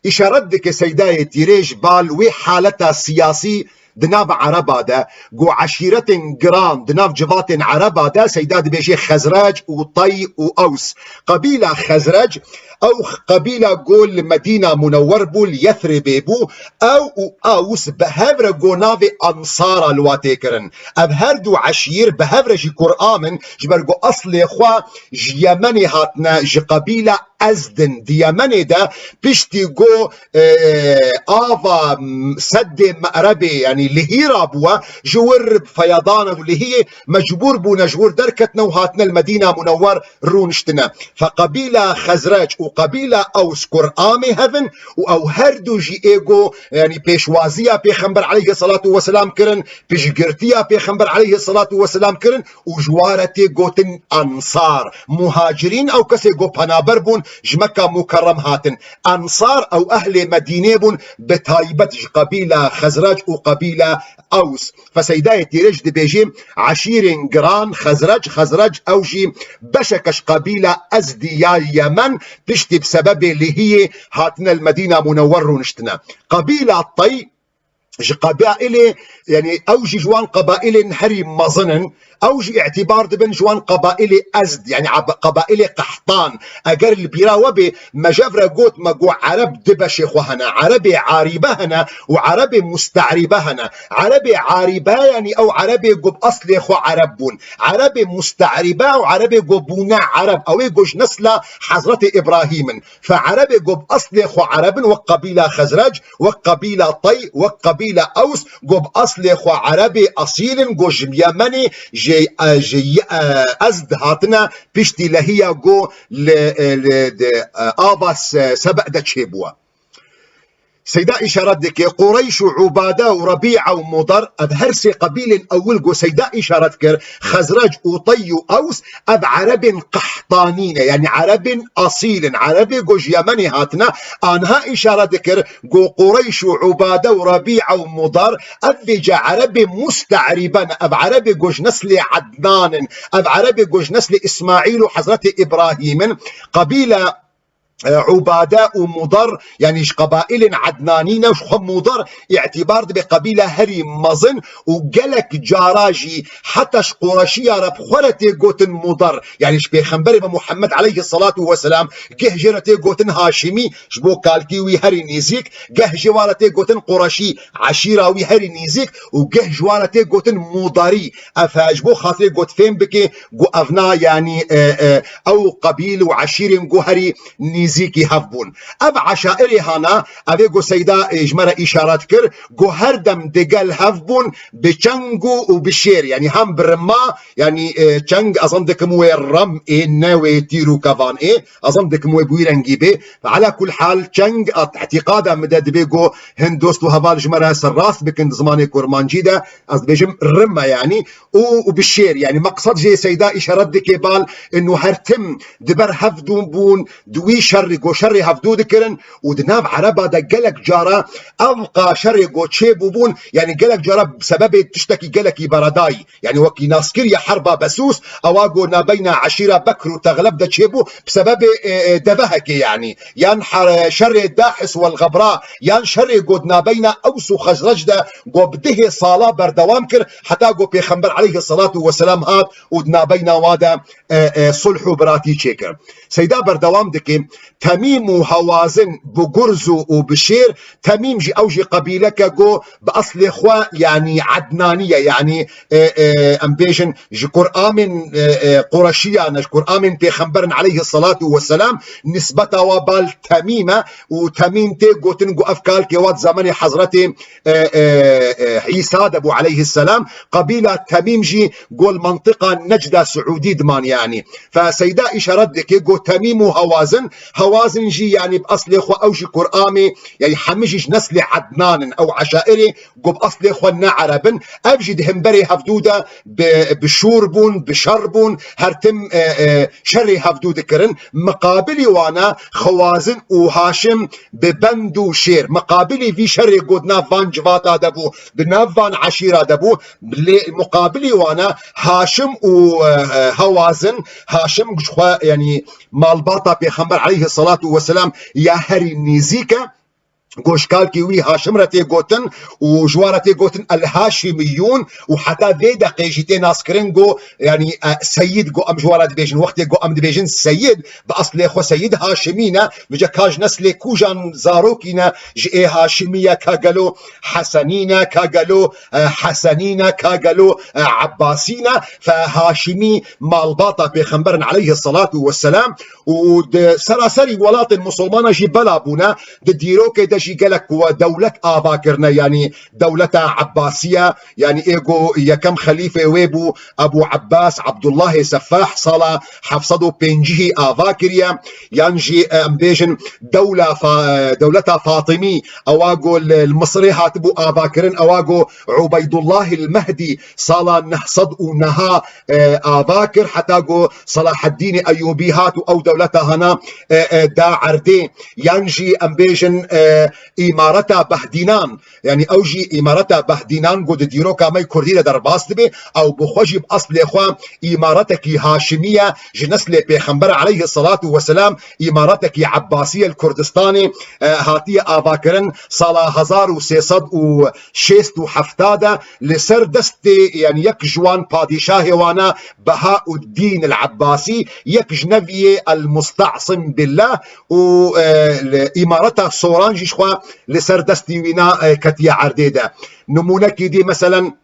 Îşaret dike Seydayê Tîrêj bal wê haleta siyasî di nav ereba de, ku eşîretên giran di nav civatên ereba de, Seyda dibêje Xezrec û Tey û Ews. Qebîla Xezrec, ew qebîla ku li Medîna Munewwer bû, li Yethribê bû, ew û Ews bi hev re ku navê Ensara li wa tê kirin. Ev her du eşîr bi hev re jî Kur'am in, ji ber ku eslê xwe ji Yemenê hatine, ji qebîla Ezd in. Di Yemenê de piştî ku, e, ava, m-, Seddê Me'rebê, yanî lihî rabûwe, ji wir feyedan û lihiyê mecbûr bûne ji wir derketine û hatine li Medîna Munewwer rûniştine. Fe qebîla Xezrec û qebîla Ews Kur'amê hev in û ew her du jî ê ku, yanî pêşwaziya Pêxember aleyhisselatu vesselam kirin, piştgirtiya Pêxember aleyhisselatu vesselam kirin û ji wa re tê gotin Ensar. Muhacirîn ew kesê ku penaber bûn, ji Mekka Mukerrem hatin. Ensar ew ehlê Medînê bûn, bi taybet ji qebîla Xezrec û qebîla Ews. Fe Seydayê Tîrêj dibêjî, eşîrên giran, Xezrec, Xezrec ew jî beşeke ji qebîla Ezdiya Yemen, piştî bi sebebê lihiyê hatine li Medîna Munewwer rûniştine. Qebîla Tey, ji qebailê, yanî ew jî ji wan qebailên herî mezin in. Ew jî îtîbar dibin ji wan qebailê Ezd, yanî ab-, qebailê Qehtan. Eger li bîra we bê, me jev re got me got Ereb di beşê xwe hene. Erebê Arîbe hene û Erebê Muste'rîbe hene. Erebê Arîbe, yanî ew Erebê ku bi eslê xwe Ereb bûn. Erebê Muste'rîbe ew Erebê ku bûne Ereb. Ew ê ku ji nesla Hezretê Îbrahîm in. Fe Erebê ku bi eslê xwe Ereb in, wek qebîla Xezrec, wek qebîla Tey, wek qebîla Ews, ku bi eslê xwe Erebê esîl in, ku ji Yemenê, ji, e, ji, e, Ezd hatine, piştî lehiya ku li, e, li, di, e, ava Se-, Sebe de çêbûye. Seyda îşaret dike, Qureyş û Ubade û Rebîe û Mudar, ev her sê qebîlên ewil ku Seyda îşaret kir, Xezrec û Tey û Ews, ev Erebên Qehtanî ne, yanî Erebên esîl in, Erebê ku ji Yemenê hatine, aniha îşaret dikir ku Qureyş û Ubade û Rebîe û Mudar, ev vêca Erebê Muste'rîbe ne, ev Erebê ku ji neslê Ednan in, ev Erebê ku ji neslê Îsmaîl û Hezretê Îbrahîm in, qebîla e, Ubade û Mudar, yanî ji qebailên Ednanî ne, ji xwe Mudar îtîbar dibe qebîla herî mezin û gelek cara jî heta ji Qureşiya re bi xwe re tê gotin Mudar. Yanî ji Pêxemberê me Muhammed aleyhisselatu vesselam geh jê re tê gotin Haşimî, ji bo kalkî wî herî nêzîk, geh ji wan re tê gotin Qureşî, eşîra wî herî nêzîk û geh ji wan re tê gotin Mudarî. Ev ji bo xatirê got fêm bike, got ev na, yanî, e, e, ew qebîl û eşîrên got herî nêzîk nêzîkî hev bûn. Ev eşairê hana, ev ê ku Seyda, e, ji me re îşaret kir, ku her dem digel hev bûn bi çeng û, û bi şêr, yanî hem bi rima, yanî, e, çeng, ez zan dikim wê rem ê, ne wê tîr û kevan ê, ez zan dikim wê bi wî rengî bê. Ve ala kul hal, çeng, at-, îtîqada min de dibê ku hin dost û heval ji me re serrast bikin di zimanê kurmancî de, ez dibêjim rime, yanî, û, û bi şêr, yanî, meqsed jê Seyda îşaret dike bal, inu her tim di ber hev dû bûn, di wî şerî, ku şerê hevdû dikirin û di nav Ereba de gelek cara ev qa şerê ku çêbûbûn, yanî gelek cara bi sebebê tiştekî gelekî beredayî, yanî wekî naskiriye herba Besûs, ewa ku nabeyna eşîra Bekr û Texleb de çêbû, bi sebebê, e, e, devehekê, yanî, yan her-, şerê Dahis wel Xebra, yan şerê ku di nabeyna Ews û Xezrec de ku bi dihê sala berdewam kir, heta ku Pêxember aleyhisselatu vesselam hat û di nabeyna wa de, e, e, sulh û biratî çêkir. Seyda berdewam dike, Temîm û Hewazin bi gurz û, û bi şêr, Temîm jî ew jî qebîleke ku bi eslê xwe, yanî Ednanî ye, yanî, e, e, em bêjin ji kuramên, e, e, Qureşiyan e, ji kuramên Pêxemberin aleyhisselatu vesselam, nisbeta wa bal Temîm e û Temîm tê gotin ku ev kalkê wa di zemanê Hezretê, e, e, e, Îsa de bû aleyhisselam, qebîla Temîm jî gol mentiqa Necda Siûdî diman yanî. Fe Seyda îşaret dike ku Temîm û Hewazin, Hewazin jî yanî bi eslê xwe ew jî kuramê, yanî hemî jî ji neslê Ednan in, ew eşairê ku bi eslê xwe ne Ereb in, ev jî di hemberê hevdû de bi, bi şûr bûn, bi şer bûn, her tim, e, e, şerê hevdû dikirin. Miqabilî wana Xewazin û Haşim bi bend û şêr. Miqabilî vî şerê ku di nav van civata de bû, di nav van eşîra de bû, lê muqabilî wana Haşim û, e, e, Hewazin, Haşim ji xwe, yanî malbata Pêxember aleyhisselatu vesselam ya herî nêzîk e, ku ji kalkê wî Haşim re tê gotin û ji wan re tê gotin El Haşimiyûn û heta vê deqê jî tê naskirin ku, yanî, e, Seyid ku em ji wan re dibêjin, wextê ku em dibêjin Seyid, bi eslê xwe Seyid Haşimî ne, vêca ka ji neslê kûjan zarokî ne, ji ê Haşimî ye, ka gelo Hesenî ne, ka gelo, e, Hesenî ne, ka gelo, e, Ebbasî ne, fe Haşimî malbata Pêxemberin aleyhisselatu vesselam û di seraserî welatên musulmana jî bela bûne, di dîrokê de jî gelek we dewlet ava kirine, yanî dewleta Ebbasiye, yanî ê ku yekem xelîfê wê bû Ebû Ebbas Ebdullahê Sefah sala heft sed û pêncî ava kiriye, yan jî, e, em bêjin dewla Fa-, dewleta Fatimî, ewa ku li, li Misirê hatibû avakirin, ewa ku Ubeydullah el Mehdî sala neh sed û neh, e, ava kir, heta ku Selahaddînê Eyûbî hat û ew dewleta hana, e, e, da erdê, yan jî em bêjin, e, îmareta Behdînan, yanî ew jî îmareta Behdînan ku di dîroka me kurdî de derbas dibe, ew bi xwe jî bi eslê xwe îmaretekî Haşimî ye, ji neslê Pêxember aleyhisselatu vesselam îmaretekî Ebbasî ye li Kurdistanê, e, hatiye avakirin sala hezar û sê sed û şêst û heft de li ser destê, yanî yek ji wan padîşahê wana Behauddîn el Ebbasî, yek ji neviyê El Muste'sim Billah û, e, li îmareta Soran jî ji xwe li ser destî wîna, e, ketiye erdê de. Nimûnekî dî, meselen,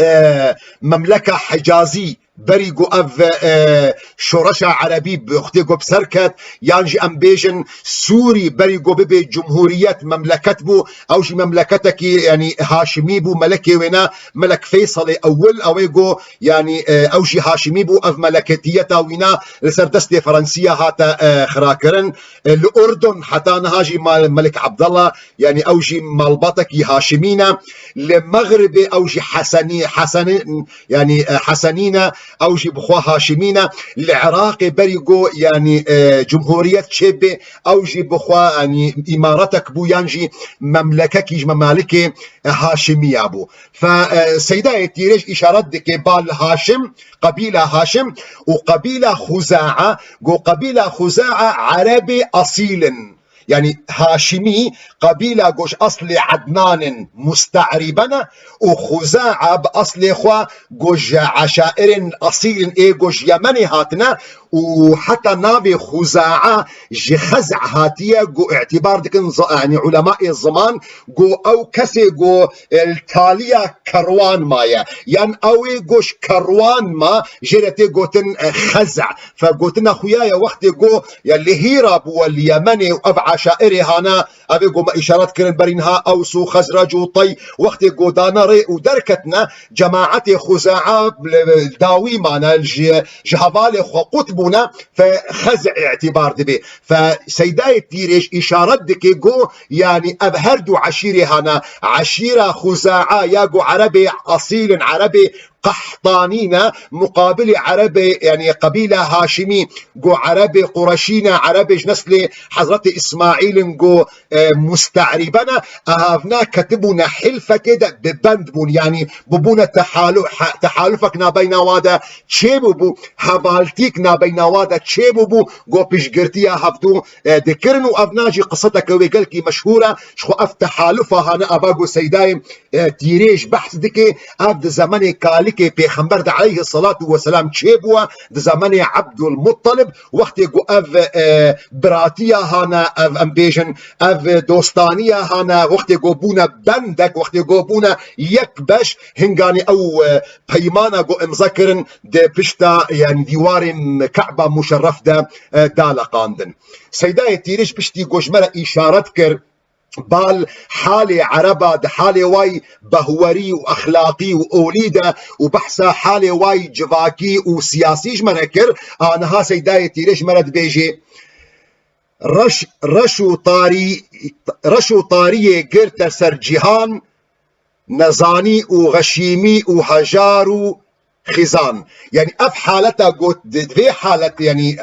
e, memleka Hicazî, berî ku ev, e, şoreşa erebî bi xwedê ku bi ser ket, yan jî em bêjin Sûrî, berî ku bibe cumhuriyet, memleket bû, ew jî memleketekî, yanî Haşimî bû, melekê wêne, Melek Feysalê Ewil, ew ê ku, yanî, e, ew jî Haşimî bû, ev meleketiyeta wîna li ser destê Ferensiya hate, e, xirakirin. E, li Urdun heta niha jî mal-, Melik Abdallah, yanî ew jî malbatekî Haşimî ne. Li Mexribê ew jî Hesenî, Hesenî, yanî, e, Hesenî ne, ew jî bi xwe Haşimî ne. Li Iraqê berî ku, yanî, e, cumhuriyet çêbê, ew jî bi xwe, yanî, îmaretek bû, yan jî memlekekî ji memalikê, e, Haşimiya bû. Fe, e, Seydayê Tîrêj îşaret dike bal Haşim, qebîla Haşim û qebîla Xuza'a, ku qebîla Xuza'a Erebê esîl in. Yanî Haşimî qebîla ku ji eslê Ednan in, Muste'rîbe ne, û Xuza'a bi eslê xwe ku ji eşairên esîl in, ê ku ji Yemenê hatine, û heta navê Xuza'a ji Xez'a hatiye, ku îtîbar dikin zi-, yanî ulemayê ziman, ku ew kesê ku, e, li taliya Kerwan maye. Yan ew ê ku ji Kerwan ma, jê re tê gotin, e, Xez'a. Fe gotina xuya ye wextê ku ya li Hîra bû, li Yemenê û ev eşairê hana, ev ê ku me îşaret kirin berî niha, Ews û Xezrec û Tey, wextê ku dane rê û derketine, cemaetê Xuza'a li, li dawî mane, ji, ji hevalê xwe qut bûne, fe Xez îtîbar dibe. Fe Seydayê Tîrêj îşaret dike ku, yanî ev her du eşîrê hana, eşîra Xuza'a ya ku erebê esîl in, erebê Qehtanî ne, muqabilê erebê, yanî qebîla Haşimî, ku erebê Qureşî ne, erebê ji neslê Hezretê Îsmaîl in, ku, e, Muste'rîbe ne, ev hevna ketibûne hilfekê de bi bend bûn, yanî bibûne tehalu-, he-, tehalufek nabeyna wa de çêbûbû, hevaltîk nabeyna wa de çêbûbû, ku piştgirtiya hevdû, e, dikirin û ev na jî qiseta ke wê gelkî meşhûr e, ji xwe ev tehalufa hane ava ku Seydayê, e, Tîrêj behs dike, ev di zemenê kalikê Pêxember de aleyhisselatu vesselam çêbûye, di zemenê Ebdulmuttalib, wextê ku ev, e, biratiya hane, ev em bêjin, ev dostaniya hane, wextê ku bûne bendek, wextê ku bûne yek beş, hinganê ew, e, peymana ku imza kirin di pişta, yanî dîwarên Ka'ba Muşerref de, e, daleqandin. Seydayê Tîrêj piştî ku ji me re îşaret kir, bal halê ereba di halê way behwerî û exlaqî û olî de û behsa halê way civakî û siyasî ji me re kir, aniha Seydayê Tîrêj ji me re dibêjê, reş, reş û tarî, reş û tariyê girte ser cîhan, nezanî û xeşîmî û hejar û xizan. Yanî ev haleta got, di vê halet, yanî,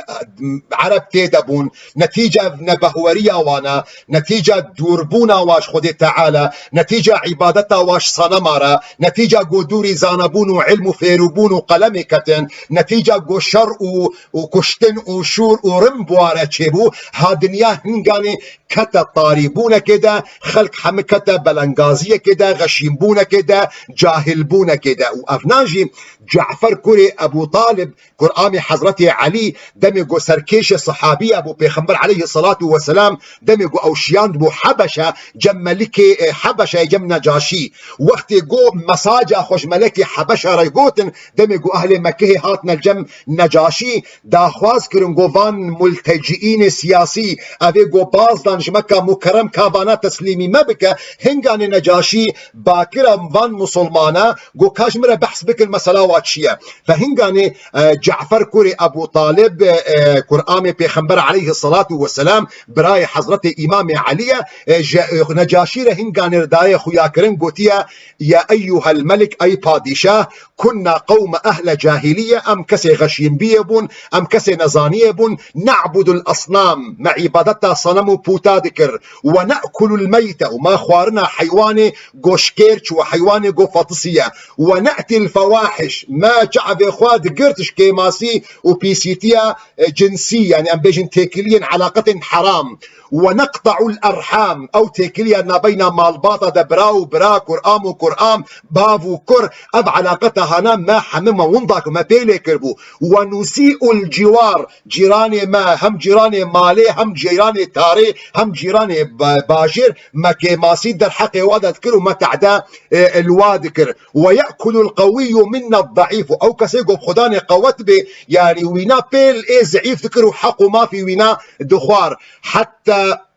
ereb tê de bûn, netîca nebehweriya wana, netîca dûrbûna wa ji Xwedê Teala, netîca îbadeta wa ji sanema re, netîca ku dûrî zanebûn û ilm û fêrûbûn û qelemê ketin, netîca ku şer û, û kuştin û şûr û rim bi wa re çêbû, ha dinya hinganê kete tarîbûnekê de, xelk hemî kete belengaziyekê de, xeşînbûnekê de, cahilbûnekê de. Û ev nan jî Ce'fer kurê Ebû Talib, kuramê Hezretê Elî, demê ku serkêşê sehabî ya bû Pêxember aleyhisselatu vesselam, demê ku ew şiyandibû Hebeşe, cem melikê, e, Hebeşe, cem Necaşî. Wextê ku mesaca xwe ji melekê Hebeşe re gotin, demê ku ehlê Mekkehê hatine cem Necaşî, daxwaz kirin ku van multecîînê siyasî, evê ku baz dan ji Mekka Mukerrem ka vana teslîmî me bike, hinganê Necaşî bakira van musulmana ku ka ji min re behs bikin mesela wa çi ye. Ve hinganê, e, Ce'fer kurê Ebû Talib, e, kuramê Pêxember aleyhisselatu vesselam, birayê Hezretê Îmamê Elî ye, e, ji, e, Necaşî re hinganê re daye xuya kirin, gotiye, Ya eyyuhel melik, ey padîşah, kunna qewme ehle cahiliye, em kesê xeşînbiyê bûn, em kesê nezaniyê bûn, na'budul asnam, me îbadeta senem û pûta dikir, we ne'kulul meyte, û me xwarina heywanê goşkêrç û heywanê gofatisiye, we ne'til fewahiş, me çavê xwe digirt ji kêmasî û pîsîtiya, e, cinsî, yanî em bêjin têkiliyên elaqetên heram, we neqta'ul erham, ew têkiliya nabeyna malbata de bira û bira, kuram û kuram, bav û kur, ev elaqeta hana me hemî me winda kir, me pê lê kiribû. We nusî'ul ciwar, cîranê me, hem cîranê malê, hem cîranê tarê, hem cîranê ba-, bajêr, me kêmasî derheqê wa de dikir û me tehde, e, li wa dikir. Ve ye'kulul qewiyyu minna ze'îf. Ew kesê ku bi xwedanê qewet bê, yanî wîna pêl ê ze'îf dikir û heq û mafî wîna dixwar. Hetta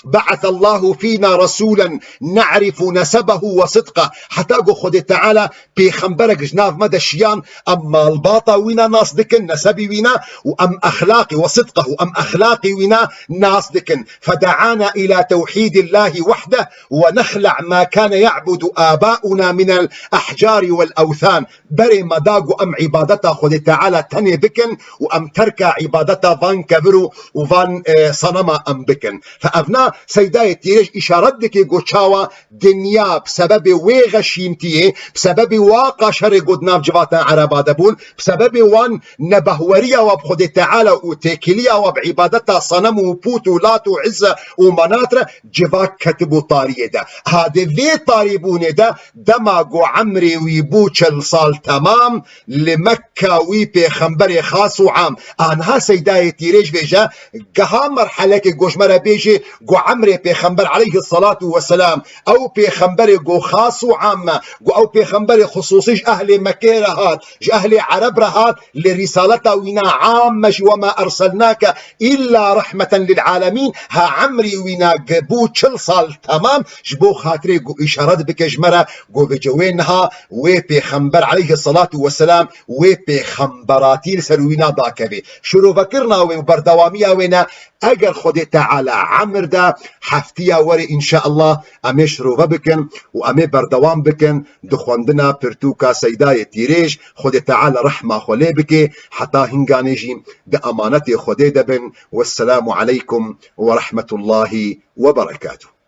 ba'asallahu fîna resûlen ne'rifu nesebehu ve sidqeh. Heta ku Xwedê Teala pêxemberek ji nav me de şiyan, em malbata wîna nas dikin, nesebî wîna, û em exlaqî ve sidqeh, û em exlaqî wîna nas dikin. Feda'ana ila tewhîdillahi wehdeh ve nexla' ma kane ya'budu abauna minel ahcari vel ewthan. Berê me da ku em îbadeta Xwedê Teala tenê bikin û em terka îbadeta van kevir û, û van, e, sanema em bikin. Fe evna Seydayê Tîrêj îşaret dike ku çawa dinya bi sebebê wê xeşîmtiyê, bi sebebê waqa şerê ku di nav civata Ereba de bûn, bi sebebê wan nebehweriya wa bi Xwedê Teala û têkiliya wa bi îbadeta senem û pût û lat û izze û menat re civak ketibû tariyê de. Ha di vê tarîbûnê de dema ku emrê wî bû çil sal temam, li Mekka wî pêxemberê xas û am. Anha Seydayê Tîrêj bêje, geha merheleke ku ji me re bêjê ku emrê pêxember aleyhisselatu vesselam, ew pêxemberê ku xas û am e, ku ew pêxemberê xusûsî ji ehlê Mekkê re hat, ji ehlê Ereb re hat, li rîsaleta wîna am e jî, "Wema erselnake illa rehmeten lil alemîn", ha emrî wîna ge bû çil sal temam, ji bo xatirê ku îşaret bike ji me re, ku bêje wê niha wê pêxember aleyhisselatu vesselam wê pêxemberatî li ser wîna dakeve. Şirovekirina wê û berdewamiya wê ne, eger Xwedê Teala emir de, heftiya were înşeallah em ê şirove bikin û em ê berdewam bikin di xwendina pirtûka Seydayê Tîrêj, Xwedê Teala rehma xwe lê bike, heta hinganê jî di emanetê Xwedê de bin. Wesselamu aleykum ve rahmetullahi ve berekatuh.